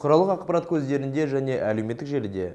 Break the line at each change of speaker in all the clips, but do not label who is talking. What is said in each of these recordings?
Бұқаралық ақпарат көздерінде және әлеуметтік желіде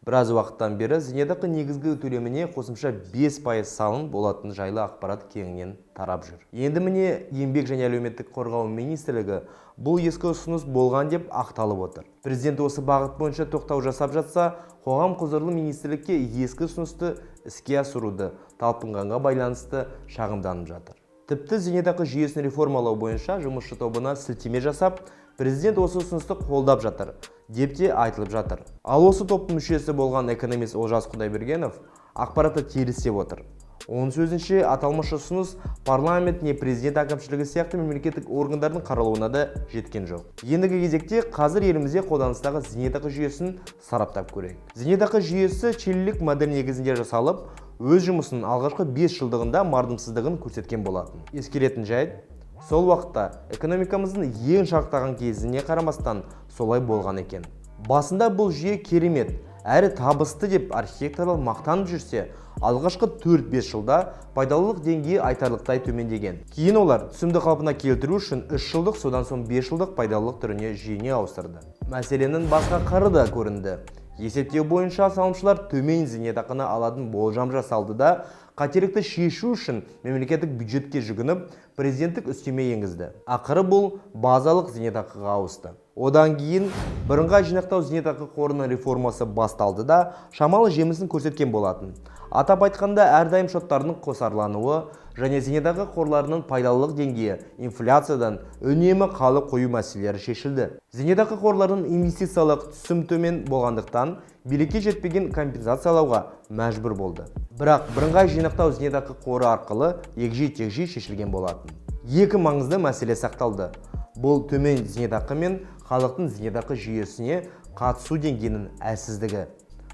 біраз уақыттан бері зейнетақы негізгі төлеміне қосымша 5% салым болатын жайлы ақпарат кеңінен тарап жүр. Енді міне, Еңбек және әлеуметтік қорғау министрлігі бұл ескі ұсыныс болған деп ақталып отыр. Президент осы бағыт бойынша тоқтау жасап жатса, қоғам құзырлы министрлікке ескі ұсынысты іске асыруды талпынғанға байланысты шағымданып жатыр. Тіпті зейнетақы жүйесін реформалау бойынша жұмысшы тобына сілтеме жасап, президент осы ұсынысты қолдап жатыр деп те айтылып жатыр. Ал осы топтың мүшесі болған экономист Олжас Құдайбергенов ақпаратты теріс деп отыр. Оның сөзінше, аталмыш ұсыныс парламент не президент әкімшілігі сияқты мемлекеттік органдардың қаралуына да жеткен жоқ. Ендігі кезекте қазір елімізде қолданыстағы зейнетақы жүйесін сараптап көрейік. Зейнетақы жүйесі чилилік модель негізінде жасалып, өз жұмысының алғашқы 5 жылдығында мардымсыздығын көрсеткен болатын. Ескеретін жайт, сол уақытта экономикамыздың ең шарықтаған кезіне қарамастан солай болған екен. Басында бұл жүйе керемет әрі табысты деп архитекторлар мақтанып жүрсе, алғашқы 4-5 жылда пайдалылық деңгейі айтарлықтай төмендеген. Кейін олар түсімді қалпына келтіру үшін 3 жылдық, содан соң 5 жылдық пайдалылық түріне жүйені ауыстырды. Мәселенің басқа қыры да көрінді. Есептеу бойынша салымшылар төмен зейнетақыны алатын болжам жасалды да, қателікті шешу үшін мемлекеттік бюджетке жүгініп, президенттік үстеме енгізді. Ақыры бұл базалық зейнетақыға ауысты. Одан кейін бірыңғай жинақтау зейнетақы қорының реформасы басталды да, шамалы жемісін көрсеткен болатын. Атап айтқанда, әрдайым шоттарының қосарлануы және зейнетақы қорларының пайдалылық деңгейі инфляциядан үнемі қалып қою мәселелері шешілді. Зейнетақы қорларының инвестициялық түсім төмен болғандықтан, билікке жетпеген компенсациялауға мәжбүр болды. Бірақ бірыңғай жинақтау зейнетақы қоры арқылы егжей-тегжей шешілген болатын. Екі маңызды мәселе сақталды. Бұл төмен зейнетақы мен халықтың зейнетақы жүйесіне қатысу деңгейінің әлсіздігі.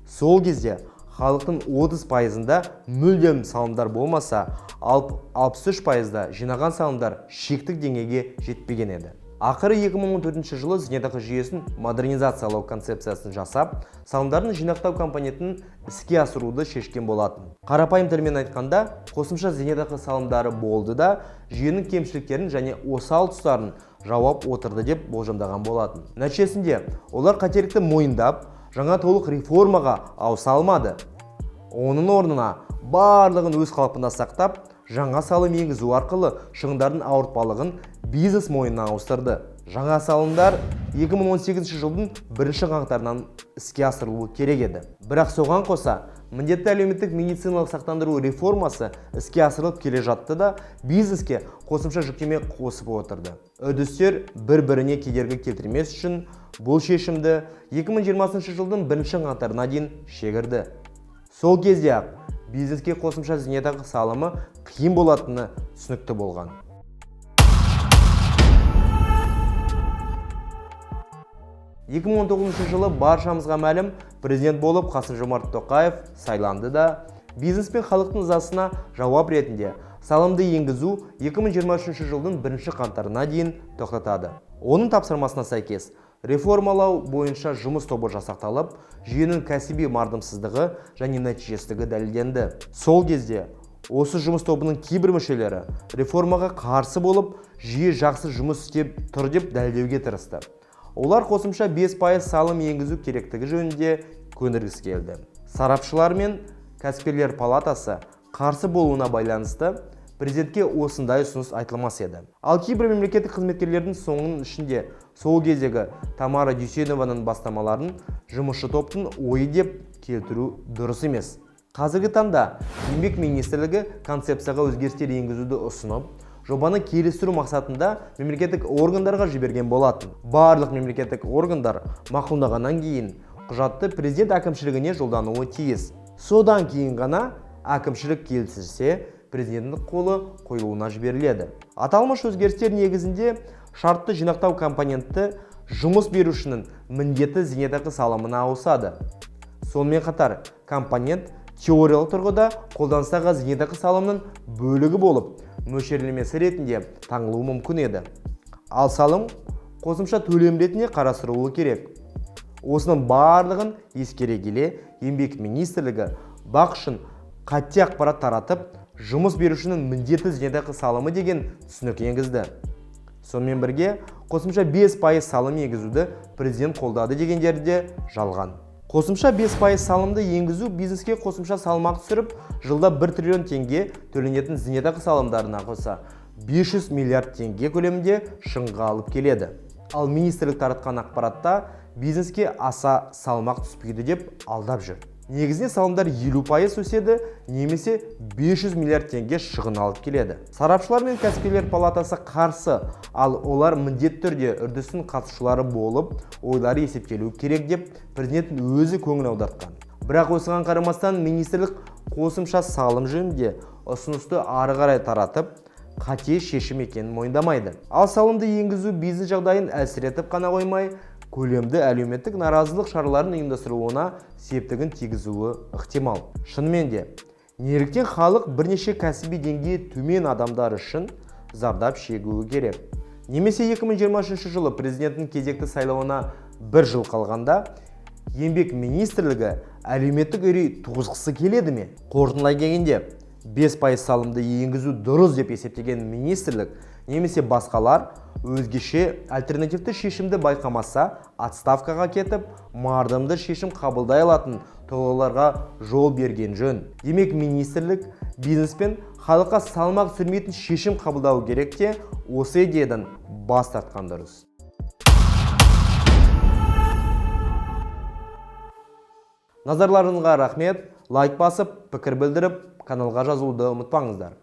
Сол кезде халықтың 30%-ында мүлдем салымдар болмаса, ал 63%-да жинаған салымдар шектік деңгейге жетпеген еді. Ақыры 2014 жылы зейнетақы жүйесін модернизациялау концепциясын жасап, салымдардың жинақтау компонентін іске асыруды шешкен болатын. Қарапайым тілмен айтқанда, қосымша зейнетақы салымдары болды да, жүйенің кемшіліктерін және осал тұстарын жауап отырды деп болжамдаған болатын. Нәтижесінде олар қателікті мойындап, жаңа толық реформаға ауыса алмады. Оның орнына барлығын өз қалпында сақтап, жаңа салым енгізу арқылы шығындардың ауыртпалығын бизнес мойнына ауыстырды. Жаңа салымдар 2018 жылдың бірінші қаңтарынан іске асырылуы керек еді. Бірақ соған қоса, міндетті әлеуметтік медициналық сақтандыру реформасы іске асырылып келе жатты да, бизнеске қосымша жүктеме қосып отырды. Үрдістер бір-біріне кедергі келтірмес үшін бұл шешімді 2020 жылдың бірінші қаңтарына дейін шегерді. Сол кезде-ақ бизнеске қосымша зейнетақы салымы қиын болатыны түсінікті болған. 2019 жылы баршамызға мәлім президент болып Қасым-Жомарт Тоқаев сайланды да, бизнес пен халықтың ызасына жауап ретінде салымды енгізу 2023 жылдың бірінші қаңтарына дейін тоқтатады. Оның тапсырмасына сәйкес, реформалау бойынша жұмыс тобы жасақталып, жүйенің кәсіби мардымсыздығы және нәтижесіздігі дәлелденді. Сол кезде осы жұмыс тобының кейбір мүшелері реформаға қарсы болып, жүйе жақсы жұмыс істеп тұр деп дәлелдеуге тырысты. Олар қосымша 5% салым енгізу керектігі жөнінде көндіргісі келді. Сарапшылар мен кәсіпкерлер палатасы қарсы болуына байланысты президентке осындай ұсыныс айтылмас еді. Ал кейбір мемлекеттік қызметкерлердің, соның ішінде сол кездегі Тамара Дүйсенованың бастамаларын жұмысшы топтың ойы деп келтіру дұрыс емес. Қазіргі таңда Еңбек министрлігі концепцияға өзгерістер енгізуді ұсынып, жобаны келістіру мақсатында мемлекеттік органдарға жіберген болатын. Барлық мемлекеттік органдар мақұлдағаннан кейін құжатты президент әкімшілігіне жолдануы тиіс. Содан кейін ғана әкімшілік келісілсе, президенттің қолы қойылуына жіберіледі. Аталмыш өзгерістер негізінде шартты жинақтау компоненті жұмыс берушінің міндетті зейнетақы салымына ауысады. Сонымен қатар компонент теориялық тұрғыда қолданыстағы зейнетақы салымының бөлігі болып, мөлшерлемесі ретінде таңылуы мүмкін еді. Ал салым қосымша төлем ретінде қарастырылуы керек. Осының барлығын ескере келе, Еңбек министрлігі БАҚ үшін қате ақпарат таратып, жұмыс берушінің міндетті зейнетақы салымы деген түсінік енгізді. Сонымен бірге қосымша 5% салым енгізуді президент қолдады дегендері де жалған. Қосымша 5% салымды енгізу бизнеске қосымша салмақ түсіріп, жылда 1 триллион теңге төленетін зейнетақы салымдарына қоса 500 миллиард теңге көлемінде шығынға алып келеді. Ал министрлік таратқан ақпаратта бизнеске аса салмақ түспейді деп алдап жүр. Негізінен салымдар 50% өседі немесе 500 миллиард теңге шығын алып келеді. Сарапшылар мен кәсіпкерлер палатасы қарсы, ал олар міндетті түрде үрдістің қатысушылары болып, ойлары есептелуі керек деп президенттің өзі көңіл аудартқан. Бірақ осыған қарамастан министрлік қосымша салым жөнінде ұсынысты ары қарай таратып, қате шешім екенін мойындамайды. Ал салымды енгізу бизнес жағдайын әлсіретіп қана қоймай, көлемді әлеуметтік наразылық шараларын ұйымдастырылуына септігін тигізуі ықтимал. Шынымен де, неліктен халық бірнеше кәсіби деңгейі төмен адамдар үшін зардап шегуі керек? Немесе 2023 жылы президенттің кезекті сайлауына бір жыл қалғанда Еңбек министрлігі әлеуметтік үрей туғызғысы келеді ме? Қорытындылай келгенде, 5% салымды енгізу дұрыс деп есептеген министрлік немесе басқалар өзгеше альтернативті шешімді байқамаса, отставкаға кетіп, мардымды шешім қабылдай алатын тұлғаларға жол берген жөн. Демек, министрлік бизнес пен халыққа салмақ түсірмейтін шешім қабылдау керек те, осы идеядан бас тартқан дұрыс. Назарларыңызға рахмет. Лайк басып, пікір білдіріп, каналға жазылуды ұмытпаңыздар.